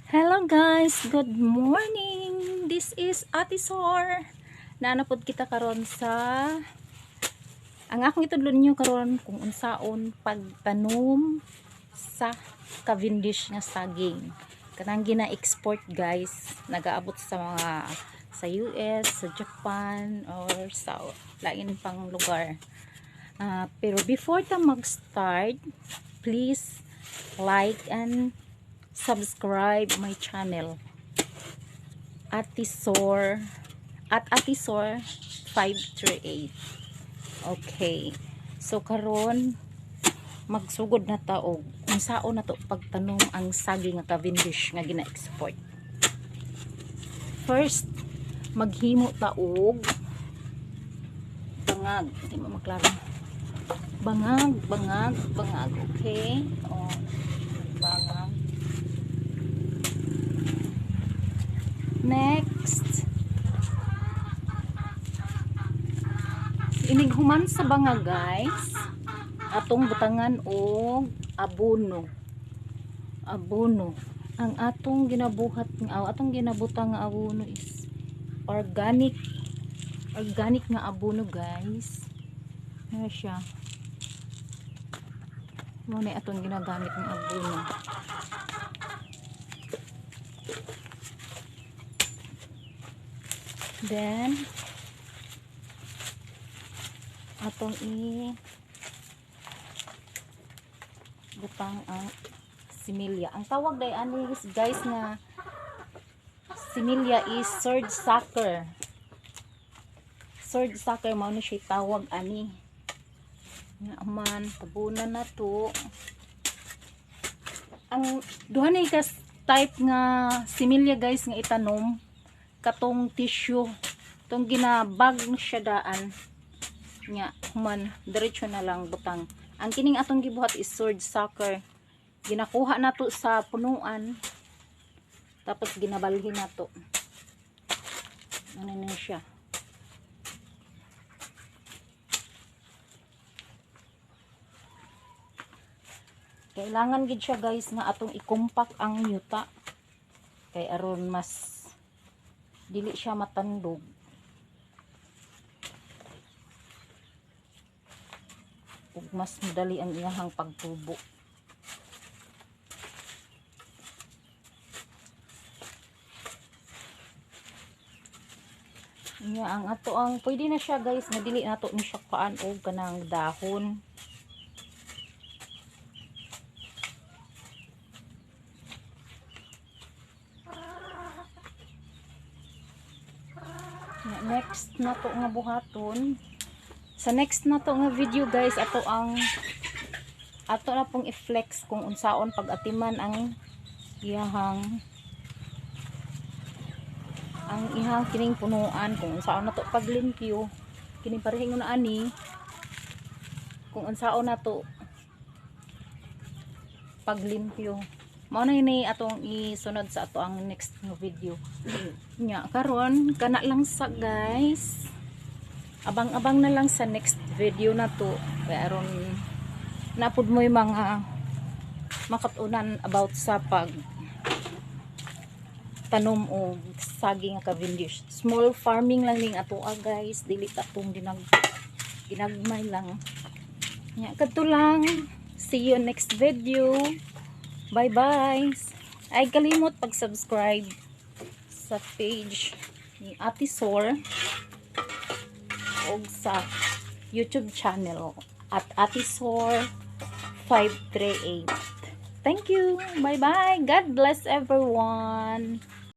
Hello guys, good morning. This is Ate Sor. Naa na pod kita karon sa ang akong itudlo ninyo karon kung unsaon pagtanom sa Cavendish nga saging. Kanang gina-export guys, nagaabot sa mga sa US, sa Japan or sa lain pang lugar. Pero before ta mag-start, please like and subscribe my channel, Atisor at Atisor 538. Okay, so karon magsugod na ta og unsaon na to pagtanom ang saging nga Cavendish nga gina-export. First, maghimo ta og bangag. Hindi mo maklaro. Bangag, bangag, bangag. Okay, oh, bangag. Next, inig human sa bangag guys, atong butangan og abono. Abono. Ang atong ginabuhat nga atong ginabutang nga abono is organic. Organic nga abono guys. Ano siya? Mo na atong ginagamit nga abono. Then atong i butang ang similya. Ang tawag day ani guys nga similya is sword sucker. Sword sucker mao ni siya tawag ani. Nga man tabunan na to. Ang duha ni kas type nga similya guys nga itanom, katong tissue, tong ginabag na siya daan nya human diretso na lang butang. Ang kining atong gibuhat is sword sucker. Ginakuha nato sa punuan tapos ginabalhin nato. Ano na siya? Kailangan gid siya guys nga atong ikumpak ang yuta kay aron mas dili siya matandog. Ug mas madali ang iyahang pagtubo. Nya ang ato ang pwede na siya guys nga dili nato ni siya kuan og kanang dahon. Next na to nga buhaton. Sa next na to nga video guys, ato ang ato na pong i-flex kung unsaon pag-atiman ang iyahang kining punuan, kung unsaon na to paglimpyo kining parehing na ani, kung unsaon na to paglimpyo. Mao na ini atong isunod sa ato ang next nga video. Nya karon kana lang sa guys. Abang-abang na lang sa next video na to kay aron napud mo yung mga makatunan about sa pag tanom og saging nga Cavendish. Small farming lang ning ato guys, dili ta tong ginagmay lang. Nya kadto lang. See you next video. Bye bye. Ay kalimot pag-subscribe sa page ni Ate Sor og sa YouTube channel at Ate Sor 538. Thank you. Bye bye. God bless everyone.